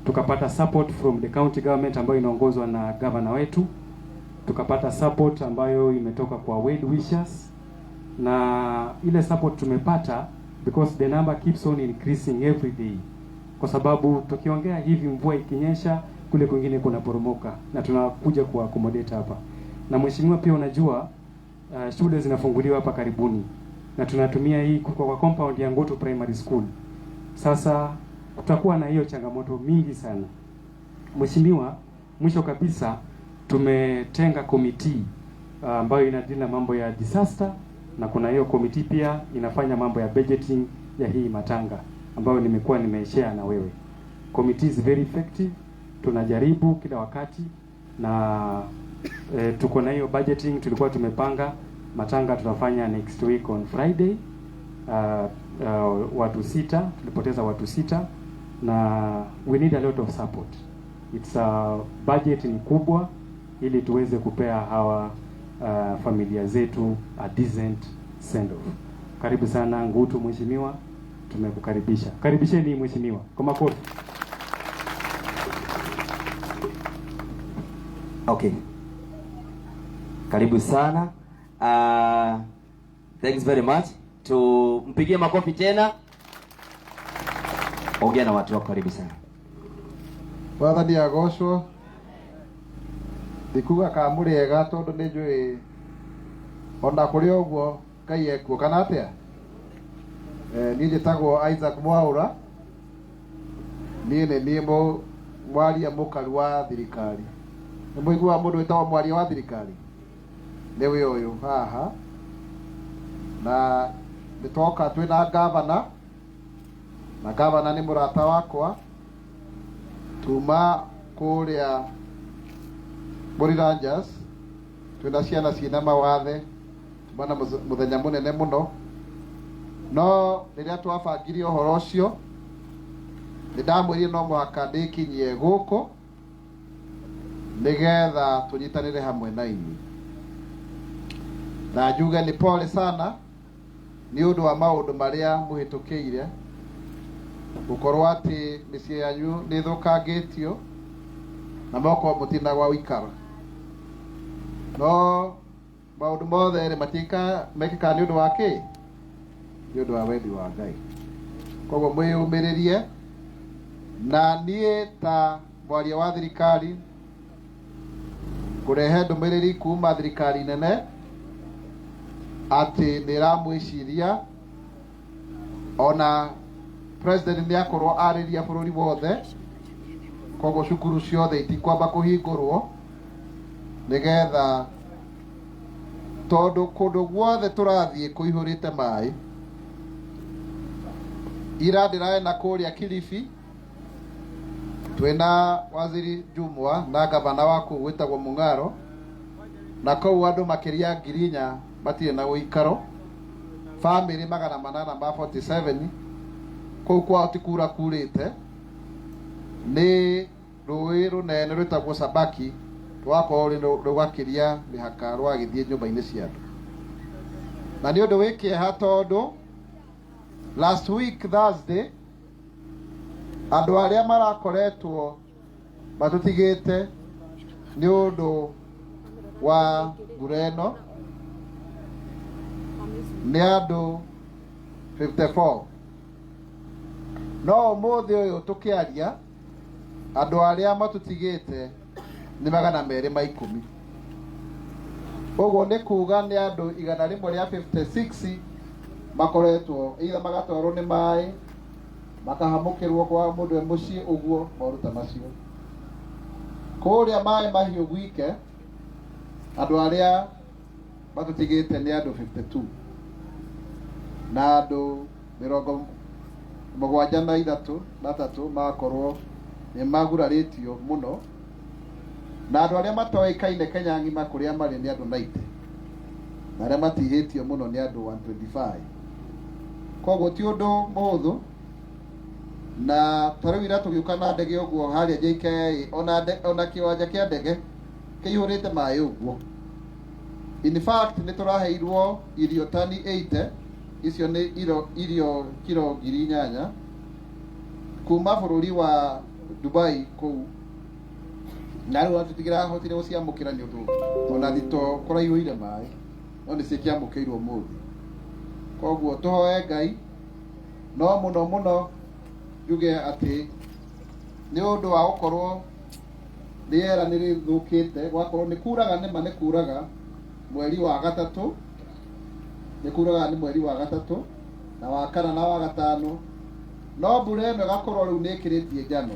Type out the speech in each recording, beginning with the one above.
Tukapata support from the county government ambayo inaongozwa na governor wetu, tukapata support ambayo imetoka kwa well wishers, na ile support tumepata because the number keeps on increasing every day, kwa sababu tukiongea hivi, mvua ikinyesha kule kwingine kuna poromoka na tunakuja ku accommodate hapa. Na mheshimiwa, pia unajua shule zinafunguliwa hapa karibuni na tunatumia hii kwa compound ya Ngutu Primary School. Sasa kutakuwa na hiyo changamoto mingi sana. Mheshimiwa, mwisho kabisa tumetenga committee ambayo inadeal na mambo ya disaster, na kuna hiyo committee pia inafanya mambo ya budgeting ya hii matanga ambayo nimekuwa nimeshare na wewe. Committee is very effective, tunajaribu kila wakati na tuko na hiyo budgeting tulikuwa tumepanga matanga tutafanya next week on Friday. Watu 6, tulipoteza watu 6 na we need a lot of support. It's a budget ni kubwa ili tuweze kupea hawa familia zetu a decent send off. Karibu sana Ngutu mheshimiwa, tumekukaribisha. Karibisheni mheshimiwa kwa makofi. Okay. Karibu sana. Thanks very much. Tumpigie makofi tena. Ongea na watu wako, karibu sana. Mwathani agocwo. Ndikuga ka mũrĩega tondũ nĩ njũĩ ona kũrĩ ũguo Ngai ekuo kana atĩa? Niĩ njĩtagwo Isaac Mwaura. Niĩ nĩ niĩ mwaria mũkaru wa thirikari. Nĩ mũiguaga mũndũ wĩtagwo mwaria wa thirikari? Nĩwe ũyũ haha. Na nĩ twoka twĩna gavana, na gavana nĩ mũrata wakwa tuma kũrĩa Mũriranjas, twĩna ciana ciĩna mawathe, tuma na mũthenya mũnene mũno. No rĩrĩa twabangire ũhoro ũcio, nĩ ndamwĩrire no mũhaka ndĩkinyie gũkũ nĩgetha tũnyitanĩre hamwe na inyuĩ. Na njuge nĩ pole sana nĩ ũndũ wa maũndũ marĩa mũhĩtũkĩire, gũkorwo atĩ mĩciĩ yanyu nĩ ĩthũkangĩtio na mokorwo mũtirĩ gwa gũikara. No maũndũ mothe rĩ mekĩkaga nĩ ũndũ wa kĩ? Nĩ ũndũ wa wendi wa Ngai. Koguo mwĩyũmĩrĩrie, na niĩ ta mwaria wa thirikari ngũrehe ndũmĩrĩri kuma thirikari nene atĩ nĩ ĩramwĩciria, ona president nĩ akorwo arĩria bũrũri wothe, koguo cukuru ciothe itikwamba kũhingũrwo nĩgetha, tondũ kũndũ guothe tũrathiĩ kũihũrĩte maĩ. Ira ndĩrarĩ na kũrĩa Kilifi twĩna waziri Jumwa na gavana wa kũu wĩtagwo Mung'aro, na kũu andũ makĩria 4,000 matirĩ na ũikaro, bamĩrĩ 847 kũu kwao ti kura kurĩte, nĩ rũĩ rũnene rwĩtagwo Sabaki rwakorwo rũgakĩria mĩhaka rwagĩthiĩ nyũmba-inĩ cia andũ. Na nĩ ũndũ wĩ kĩeha tondũ last week Thursday andũ arĩa marakoretwo matũtigĩte nĩ ũndũ wa mbura ĩno nĩ andũ 54. No ũmũthĩ ũyũ tũkĩaria andũ arĩa matũtigĩte nĩ 210. Ũguo nĩ kuga nĩ andũ 156 makoretwo either magatwarwo nĩ maĩ, makahamũkĩrwo kwa mũndũ e mũciĩ, ũguo maũndũ ta macio. Kũrĩa maĩ mahiũ gwike andũ arĩa matũtigĩte nĩ andũ 52 na andũ 73 na 3 magakorwo nĩ magurarĩtio mũno, na andũ arĩa matoĩkaine Kenya ng'ima kũrĩa marĩ nĩ andũ 90 na arĩa matihĩtio mũno nĩ andũ 125. Koguo ti ũndũ mũhũthũ, na ta rĩu ira tũgĩũka na ndege ũguo harĩa JKIA, ona kĩwanja kĩa ndege kĩihũrĩte maĩ ũguo. In fact nĩ tũraheirwo irio tani 80, icio nĩ irio kiro 8,000 kuma bũrũri wa Dubai kũu, na rĩu tũtigĩrahotire gũciamũkĩra nĩ ũndũ ona thito kũraihũire maĩ, no nĩ ciĩkĩamũkĩirwo ũmũthĩ. Koguo tũhoe Ngai, no mũno mũno njuge atĩ nĩ ũndũ wa gũkorwo rĩera nĩ rĩthũkĩte, gwakorwo nĩ kuraga, nĩma nĩ kuraga mweri wa gatatũ, nĩ kuraga nĩ mweri wa gatatũ na wa kana na wa gatano, no mbura ĩno ĩgakorwo rĩu nĩ ĩkĩrĩtie njano.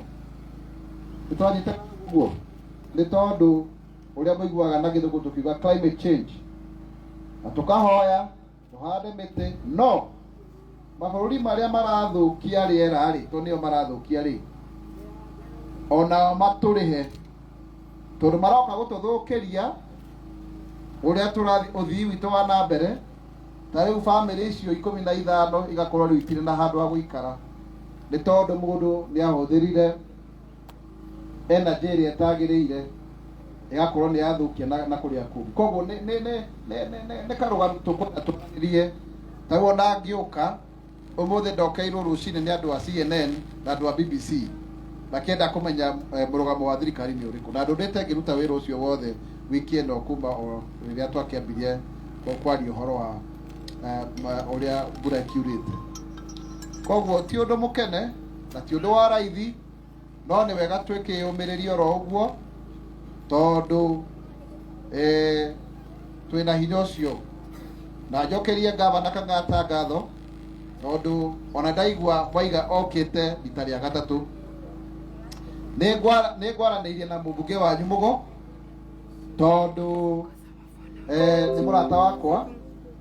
Nĩ twanyita ũguo nĩ tondũ ũrĩa mũiguaga na gĩthũngũ tũkiuga climate change, na tũkahoya tũhande mĩtĩ, no mabũrũri marĩa marathũkia rĩera rĩ, to nĩo marathũkia rĩ, onao matũrĩhe, tondũ maroka gũtũthũkĩria ũrĩa tũrathi ũthii witũ wa na mbere. Ta rĩu bamĩrĩ icio 15 igakorwo rĩu itirĩ na handũ ha gũikara, nĩ tondũ mũndũ nĩ ahũthĩrire energy ĩrĩa ĩtagĩrĩire, ĩgakorwo nĩ yathũkia na kũrĩa kũngĩ. Koguo nĩ karũgano tũkwenda twarĩrie. Ta rĩu ona ngĩũka ũmũthĩ, ndokeirwo rũcinĩ nĩ andũ a CNN na andũ a BBC makĩenda kũmenya mũrũgamo wa thirikari nĩ ũrĩkũ, na ndũndĩte ngĩruta wĩra ũcio wothe wiki ĩno kuma o rĩrĩa twakĩambirie kwaria ũhoro wa ũrĩa mbura ĩkiurĩte. Koguo ti ũndũ mũkene na ti ũndũ wa raithi, no nĩ wega twĩkĩyũmĩrĩrie oro ũguo, tondũ twĩna hinya ũcio. Na njokerie gavana Kang'ata ngatho, tondũ ona ndaigua mwaiga okĩte rita rĩa gatatũ. Nĩ ngwaranĩirie na mũmbunge wanyu Mũgo, tondũ nĩ mũrata wakwa,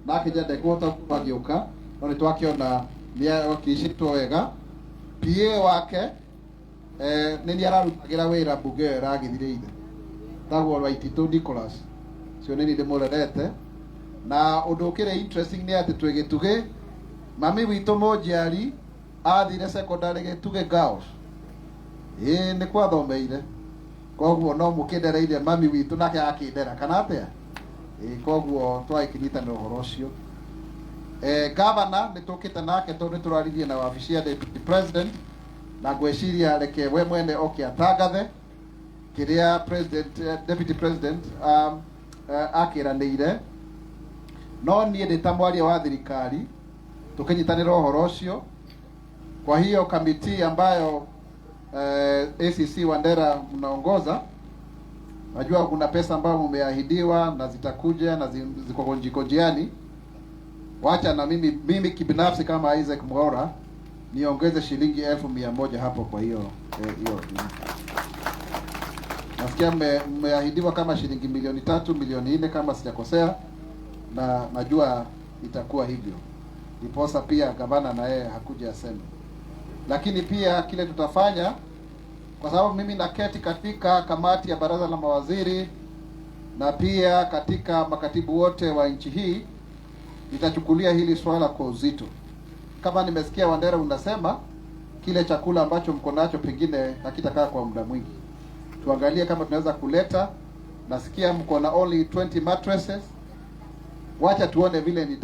nake njenda ndekũhota gũkorwo agĩũka, no nĩ twakĩona nĩ akĩicĩtwo wega. PA wake nĩ niĩ ararutagĩra wĩra mbunge ĩyo ĩragĩthirĩire, tagwo Waititũ Nicholas, cio nĩ niĩ ndĩmũrerete. Na ũndũ ũkĩrĩ interesting nĩ atĩ twĩ Gĩtugĩ, mami witũ mũnjiari athire secondary Gĩtugĩ Girls, ĩĩ nĩ kwathomeire. Koguo no mũkĩndereire mami witũ nake akĩndera kana atĩa? Ĩĩ, koguo twagĩkĩnyitanĩra ũhoro ũcio. Gavana nĩ tũkĩte nake tondũ nĩ tũraririe na wabici ya deputy president, na ngwĩciria reke we mwene oke atangathe kĩrĩa president, deputy president akĩranĩire. No niĩ ndĩ ta mwaria wa thirikari tũkĩnyitanĩra ũhoro ũcio. Kwa hiyo committee ambayo ACC Wandera mnaongoza, najua kuna pesa ambayo mumeahidiwa na zitakuja na ziko njiko njiani. Wacha na mimi kibinafsi kama Isaac Mwaura niongeze shilingi 100,000 hapo kwa hiyo hiyo. Nasikia mmeahidiwa kama shilingi milioni 3, milioni 4 kama sijakosea, na najua itakuwa hivyo. Ndiposa pia gavana na yeye hakuja aseme. Lakini pia kile tutafanya, kwa sababu mimi naketi katika kamati ya baraza la mawaziri na pia katika makatibu wote wa nchi hii, nitachukulia hili swala kwa uzito. Kama nimesikia Wandera unasema kile chakula ambacho mko nacho pengine hakitakaa kwa muda mwingi, tuangalie kama tunaweza kuleta. Nasikia mko na only 20 mattresses. Wacha tuone vile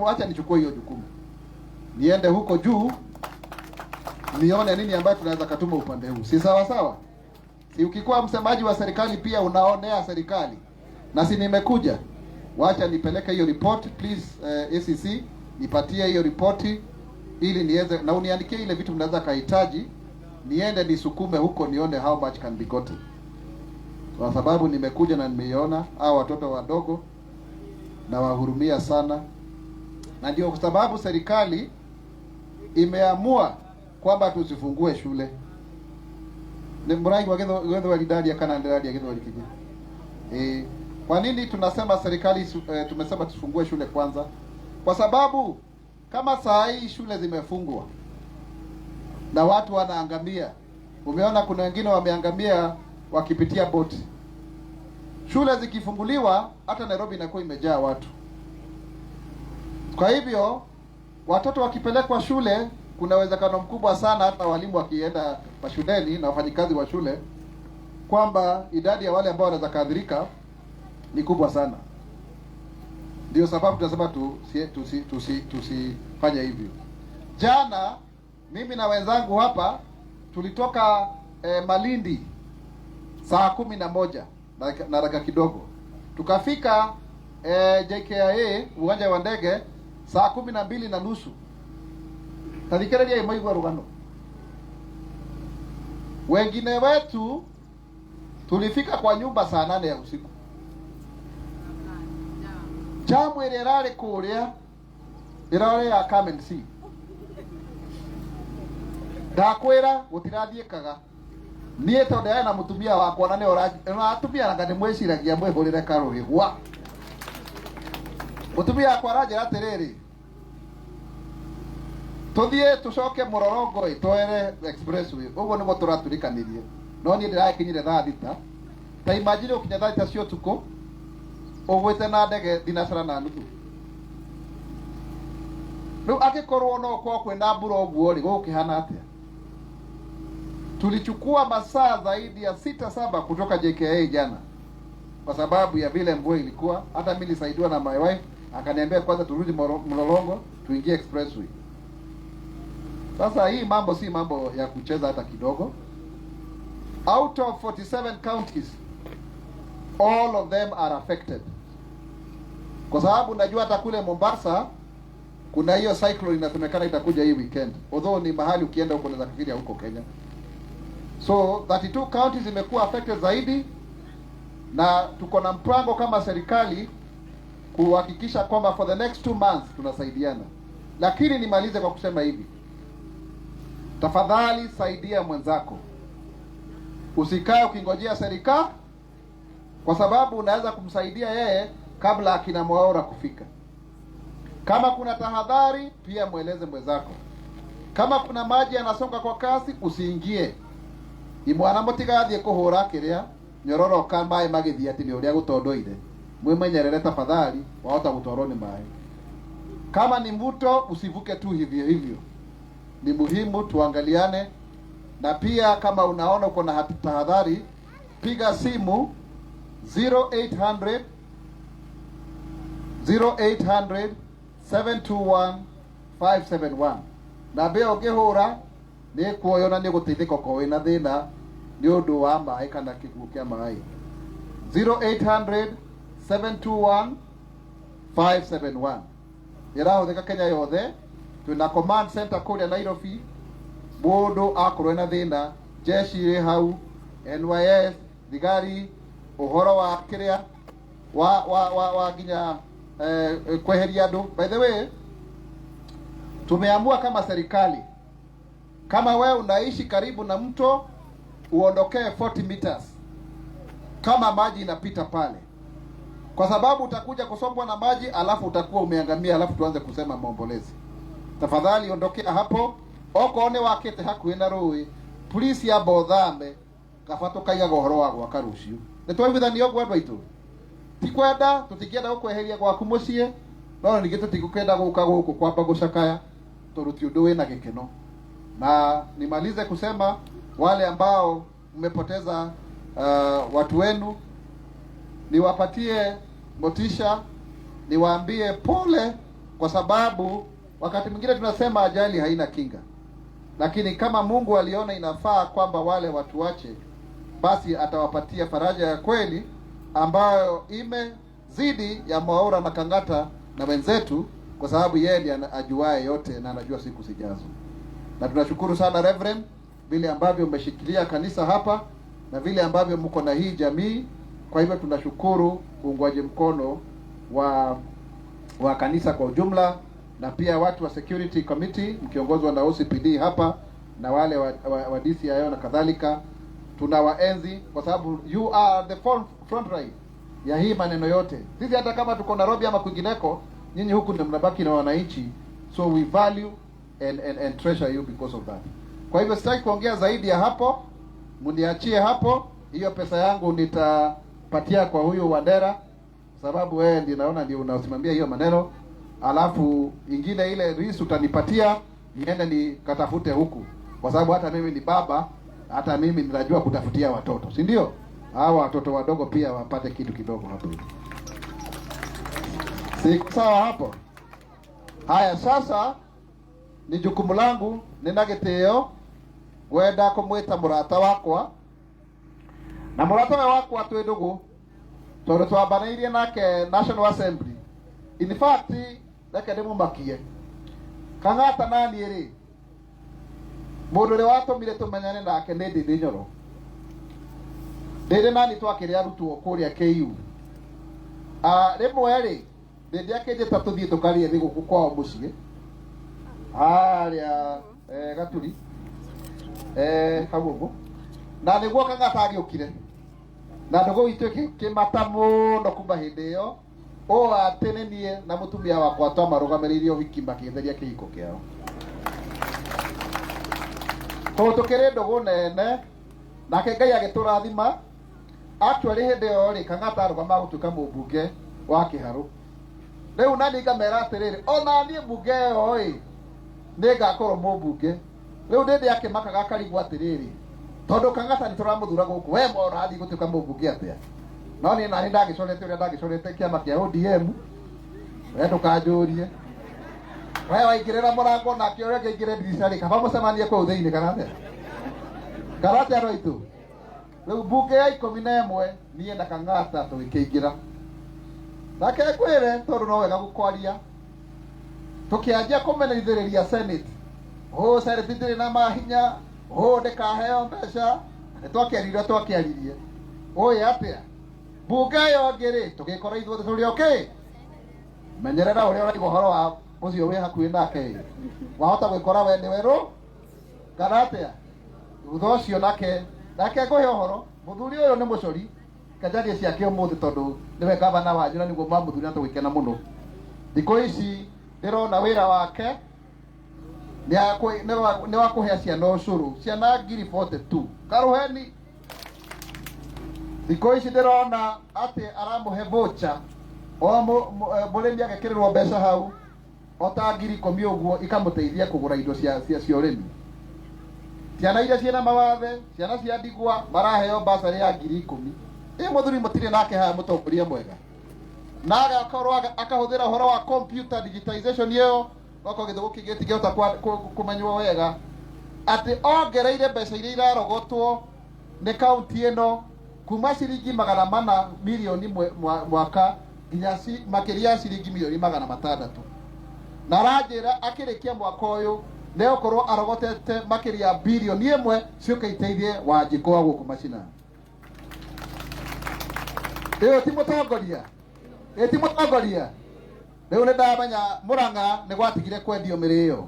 wacha nichukue hiyo jukumu, niende huko juu nione nini ambayo tunaweza katuma upande huu, si sawa sawa? Si ukikuwa msemaji wa serikali pia unaonea serikali, na si nimekuja, wacha nipeleke hiyo report please. ACC nipatie hiyo ripoti ili niweze na uniandikie ile vitu mnaweza kahitaji, niende nisukume huko nione how much can be gotten, kwa sababu nimekuja na nimeiona hao watoto wadogo na wahurumia sana, na ndio kwa sababu serikali imeamua kwamba tusifungue shule. Ni mraigua gĩthweri ndaria kana ndĩraria gĩthweri kĩngĩ? Kwa nini tunasema serikali tumesema tufungue shule kwanza? Kwa sababu kama saa hii shule zimefungwa na watu wanaangamia, umeona kuna wengine wameangamia wakipitia boti. Shule zikifunguliwa, hata Nairobi inakuwa imejaa watu. Kwa hivyo watoto wakipelekwa shule, kuna uwezekano mkubwa sana hata walimu wakienda mashuleni na wafanyikazi wa shule, kwamba idadi ya wale ambao wanaweza kuathirika ni kubwa sana. Ndio sababu tunasema tusifanye tusi, tusi, tusifanye hivyo. Jana mimi na wenzangu hapa tulitoka Malindi saa 11 na dakika kidogo, tukafika JKIA uwanja wa ndege saa 12:30. Tathikĩrĩriai mũigue rũgano. Wengine wetu tulifika kwa nyumba saa 8 ya usiku. Jamu ĩrĩa ĩrarĩ kũrĩa ĩrarĩ ya come and see. Ndakwĩra gũtirathiĩkaga. Niĩ tondũ ndĩrarĩ na mũtumia wakwa na nĩ atumia anga nĩ mwĩciragia mwĩhũrĩre karũhĩ gwa. Mũtumia wakwa aranjĩra atĩrĩrĩ, tũthiĩ tũcoke mũrorongo ĩ twere expressway. Ũguo nĩguo tũratũrĩkanirie. No niĩ ndĩrakinyire thaa 6. Ta imagine ũkinya thaa 6 cia ũtukũ ũgwĩte na ndege thinacara na nuthu. Rĩu angĩkorwo no gũkorwo kwĩna mbura ũguo rĩ, gũgũkĩhana atĩa? Tulichukua masaa zaidi ya 6 7 kutoka JKIA jana kwa sababu ya vile mvua ilikuwa. Hata mimi nilisaidiwa na my wife, akaniambia kwanza turudi Mlolongo tuingie expressway. Sasa hii mambo si mambo ya kucheza hata kidogo. Out of 47 counties, all of them are affected. Kwa sababu najua hata kule Mombasa kuna hiyo cyclone inasemekana itakuja hii weekend. Although ni mahali ukienda huko unaweza kufikiria huko Kenya. So 32 counties zimekuwa affected zaidi, na tuko na mpango kama serikali kuhakikisha kwamba for the next 2 months tunasaidiana. Lakini nimalize kwa kusema hivi, tafadhali saidia mwenzako, usikae ukingojea serikali, kwa sababu unaweza kumsaidia yeye kabla akina Mwaura kufika. Kama kuna tahadhari pia mweleze mwenzako. Kama kuna maji yanasonga kwa kasi usiingie. Imwana mutigathie kuhura kiria nyororoka maĩ magĩthiĩ atĩ nĩ ũrĩa gũtondoire. Mwimenyerere tafadhali, wahota gũtwarwo nĩ maĩ. Kama ni mto usivuke tu hivyo hivyo. Ni muhimu tuangaliane, na pia kama unaona uko na tahadhari, piga simu 0800 0800 721 571. Na mbĩa ũngĩhũra nĩ kuoywo na nĩ gũteithĩka okorwo wĩna thĩna nĩ ũndũ wa maĩ kana kĩguũ kĩa maĩ. 0800 721 571. Ĩrahũthĩka Kenya yothe. Twĩna command center kũrĩa Nairobi. Mũndũ akorwo ena thĩna, jeshi ĩ hau, NYS, thigari, ũhoro wa kĩrĩa wa nginya kweheria andũ. By the way, tumeamua kama serikali, kama wewe unaishi karibu na mto uondokee 40 meters kama maji inapita pale, kwa sababu utakuja kusombwa na maji alafu utakuwa umeangamia, alafu tuanze kusema maombolezi. Tafadhali ondokea hapo. Okorwo nĩ wakĩte hakuhĩ na rũĩ, please amba ũthame, kaba tũkaigaga ũhoro wa gwaka rũciũ. Nĩ twaiguithania ũguo andũ aitũ? Ti kwenda, tũtingĩenda gũkweheria gwaku mũciĩ, no ningĩ tũtigũkĩenda gũka gũkũ kwamba gũcakaya, tondũ ti ũndũ wĩna gĩkeno. Na nimalize kusema wale ambao mmepoteza watu wenu, niwapatie motisha, niwaambie pole, kwa sababu wakati mwingine tunasema ajali haina kinga, lakini kama Mungu aliona inafaa kwamba wale watu wache, basi atawapatia faraja ya kweli ambayo imezidi ya Mwaura na Kang'ata na wenzetu, kwa sababu yeye ndiye ajuaye yote na anajua siku zijazo. Na tunashukuru sana Reverend vile ambavyo umeshikilia kanisa hapa na vile ambavyo mko na hii jamii. Kwa hivyo tunashukuru uungwaji mkono wa kanisa kwa ujumla, na pia watu wa security committee mkiongozwa na OCPD hapa na wale wa DCIO na kadhalika. Tunawaenzi kwa sababu you are the front line ya hii maneno yote. Sisi hata kama tuko Nairobi ama kwingineko, nyinyi huku ndio mnabaki na wananchi, so we value and treasure you because of that. Kwa hivyo sitaki kuongea zaidi ya hapo, mniachie hapo. Hiyo pesa yangu nitapatia kwa huyu Wandera, sababu wewe ndiye naona ndio unasimamia hiyo maneno. Alafu ingine ile risu utanipatia niende nikatafute huku, kwa sababu hata mimi ni baba, hata mimi ninajua kutafutia watoto, si ndio? Hawa watoto wadogo pia wapate kitu kidogo hapo. Si sawa hapo? Haya, sasa ni jukumu langu nina gĩtĩo Ngwenda kũmwĩta mũrata wakwa na mũrata ũyũ wakwa twĩ ndũgũ tondũ twambanĩirie nake National Assembly. In fact, reke ndĩmũmakie Kang'ata naniĩ rĩ, mũndũ ũrĩa watũmire tũmenyane nake nĩ Ndĩndĩ Nyoro. Ndĩndĩ nani twakĩrĩ arutwo kũrĩa KU. Rĩmwe rĩ Ndĩndĩ akĩnjĩta tũthiĩ tũkarĩe thigũkũ kwao mũciĩ harĩa Gaturi, hau ũguo, na nĩguo Kang'ata agĩũkire na ndũgũ itũ ĩkĩmata mũno kuma hĩndĩ ĩyo, ũũ atĩ nĩ niĩ na mũtumia wakwa twamarũgamĩrĩire ũhiki makĩtheria kĩhiko kĩao. Koguo tũkĩrĩ ndũgũ nene nake Ngai agĩtũrathima. Actually hĩndĩ ĩyo rĩ, Kang'ata arũgamaga gũtuĩka mũmbunge wa Kĩharũ. Rĩu nani ngamera atĩrĩrĩ, ona niĩ mbunge ĩyo ĩ nĩ ngakorwo mũmbunge. Rĩu ndĩndĩ akĩmakaga akarigwo atĩrĩrĩ, tondũ Kang'ata nĩ tũramũthura gũkũ, we mwa ũrathiĩ gũtuĩka mũmbunge atĩa? No niĩ nani ndagĩcorete ũrĩa ndagĩcorete kĩama kĩa ODM, we ndũkanjũrie. We waingĩrĩra mũrango nake ũrĩa ũngĩ aingĩre ndirica rĩ, kaba mũcemanie kũu thĩinĩ kana atĩa? Kana atĩa andũ aitũ? Rĩu mbunge ya 11 niĩ na Kang'ata tũgĩkĩingĩra. Nake ngwĩre tondũ no wega gũkwaria, tũkĩanjia kũmenithĩrĩria Senate. Ũũ Senate ndĩrĩ na mahinya, ũũ ndĩkaheo mbeca. Nĩ twakĩaririe twakĩaririe. Ũĩ atĩa? Mbunge ĩyo ĩngĩ rĩ, tũgĩkora ithuothe tũrĩ okay. Menyerera ũrĩa ũraigua ũhoro wa ũcio wĩ hakuhĩ nake ĩ. Wahota gwĩkora we nĩwe rũ kana atĩa? Thutha ũcio nake ngũhe ũhoro, mũthuri ũyũ nĩ mũcori kanjarie ciake ũmũthĩ tondũ nĩwe gavana wanyu na nĩguo mwamũthuri na tũgĩkena mũno. Thikũ ici ndĩrona wĩra wake nĩ wa kũhe ciana ũcũrũ, ciana ngiri 42 Karũheni. Thikũ ici ndĩrona atĩ aramũhe voucher o mũrĩmi agekĩrĩrwo mbeca hau o ta 10,000 ũguo, ikamũteithia kũgũra indo cia ũrĩmi. Ciana iria ciĩna mawathe, ciana cia ndigwa maraheo basarĩ ya 10,000. Ĩ mũthuri mũtirĩ nake haha, mũtongoria mwega, na agakorwo akahũthĩra ũhoro wa computer digitization ĩyo, okorwo gĩthũngũ kĩngĩ gĩtingĩhota kũmenywo wega, atĩ ongereire mbeca iria irarogotwo nĩ kaunti ĩno kuma ciringi 400 mirioni mwaka nginya makĩria ya ciringi mirioni 600, na aranjĩra akĩrĩkia mwaka ũyũ nĩ egũkorwo arogotete makĩria ya 1 birioni ciũke iteithie Wanjikũ wa gũkũ macinani. Ĩyo ti mũtongoria? Ĩ ti mũtongoria? Rĩu nĩ ndamenya Mũrang'a nĩ gwatigire kwendio mĩrĩo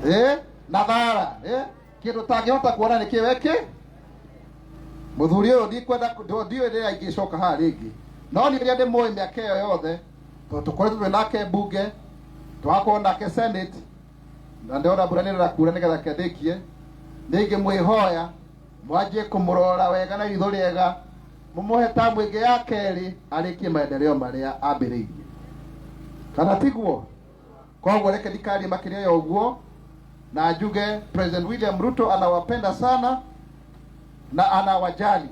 ĩ na thara ĩ kĩndũ tangĩhota kuona nĩ kĩwe kĩ mũthuri ũyũ. Ndikwenda, ndiũĩ rĩrĩa ingĩcoka haha rĩngĩ, no niĩ rĩrĩa ndĩmũĩ mĩaka ĩyo yothe, tondũ tũkoretwo twĩ nake mbunge, twakorwo nake Senate, na ndĩrona mbura nĩ ĩrakura nĩgetha kĩandĩkie, nĩ ingĩmwĩhoya mwanjie kũmũrora wega na ritho rĩega, mũmũhe tamu ĩngĩ ya kerĩ arĩkie maendeleo marĩa ambĩrĩirie, kana tiguo? Koguo reke ndikarie makĩria ya ũguo na njuge President William Ruto anawapenda sana na anawajali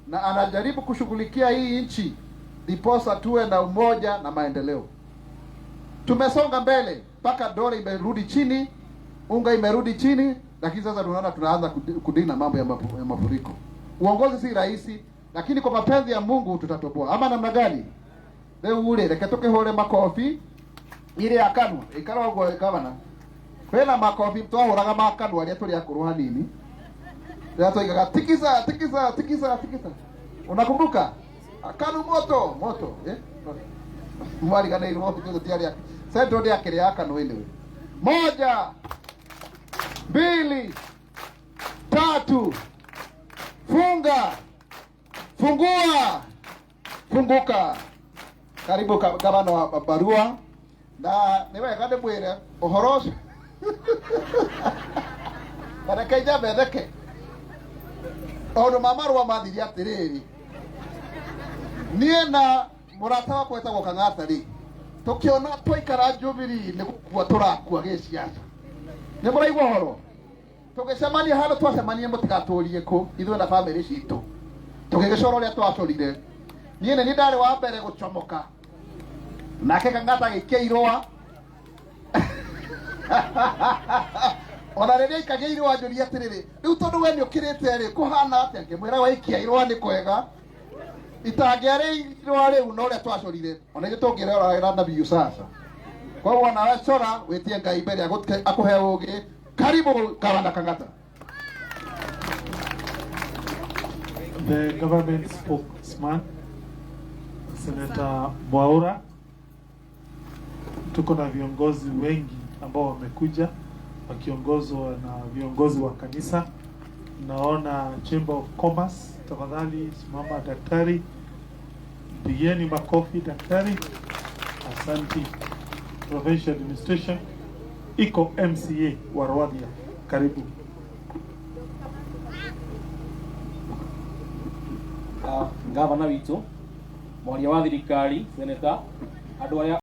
na anajaribu kushughulikia hii nchi ndiposa tuwe na umoja na maendeleo. Tumesonga mbele mpaka dola imerudi chini, unga imerudi chini, lakini sasa tunaona tunaanza kudili na mambo ya mafuriko. Uongozi si rahisi, lakini kwa mapenzi ya Mungu tutatoboa. Ama namna gani? Rĩu rĩ, reke tũkĩhũre makobi ire ya kanua ikara ũguo gavana. Kwĩna makobi twahũraga ma kanua rĩrĩa tũrĩ akũrũ hanini, rĩrĩa twoigaga tikisa tikisa tikisa tikisa. Unakumbuka KANU moto moto, eh? Mwariganĩirwo ithuĩ tũtiarĩ Central ndĩakĩrĩ ya KANU. Anyway, moja, mbili, tatu, funga, fungua, funguka. Karibu gavana wa barua, na nĩ wega ndĩmwĩre ũhoro ũcio, reke njambe theke tondũ ma marũa mathire atĩrĩrĩ, niĩ na mũrata wakwa wĩtagwo Kang'ata rĩ, tũkĩona twaikara Jubilee nĩ gũkua tũrakua gĩciaca. Nĩ mũraigua ũhoro? Tũgĩcemania handũ twacemania, mũtigatũrie kũ ithuĩ na bamĩrĩ citũ, tũgĩgĩcora ũrĩa twacorire. Niĩ nĩ niĩ ndarĩ wa mbere gũcomoka, nake Kang'ata agĩikia irũa. Ona rĩrĩa aikagia irũa anjũria atĩrĩrĩ, rĩu tondũ we nĩ ũkĩrĩte rĩ, kũhana atĩa? Ngĩmwĩra waikia irũa nĩ kwega. Itangĩarĩ irũa rĩu na ũrĩa twacorire, ona ithuĩ tũngĩroragĩra na biũ sasa. Koguo nawe cora wĩtie Ngai mbere akũhe ũgĩ. Karibu Gavana Kang'ata. The government spokesman, Senator Mwaura. Tuko na viongozi wengi ambao wamekuja wakiongozwa na viongozi wa kanisa. Naona Chamber of Commerce, tafadhali simama daktari, pigieni makofi daktari. Asanti. Provincial Administration iko MCA wa Rwathia, karibu. Gavana witũ, mwaria wa thirikari, seneta, andũ arĩa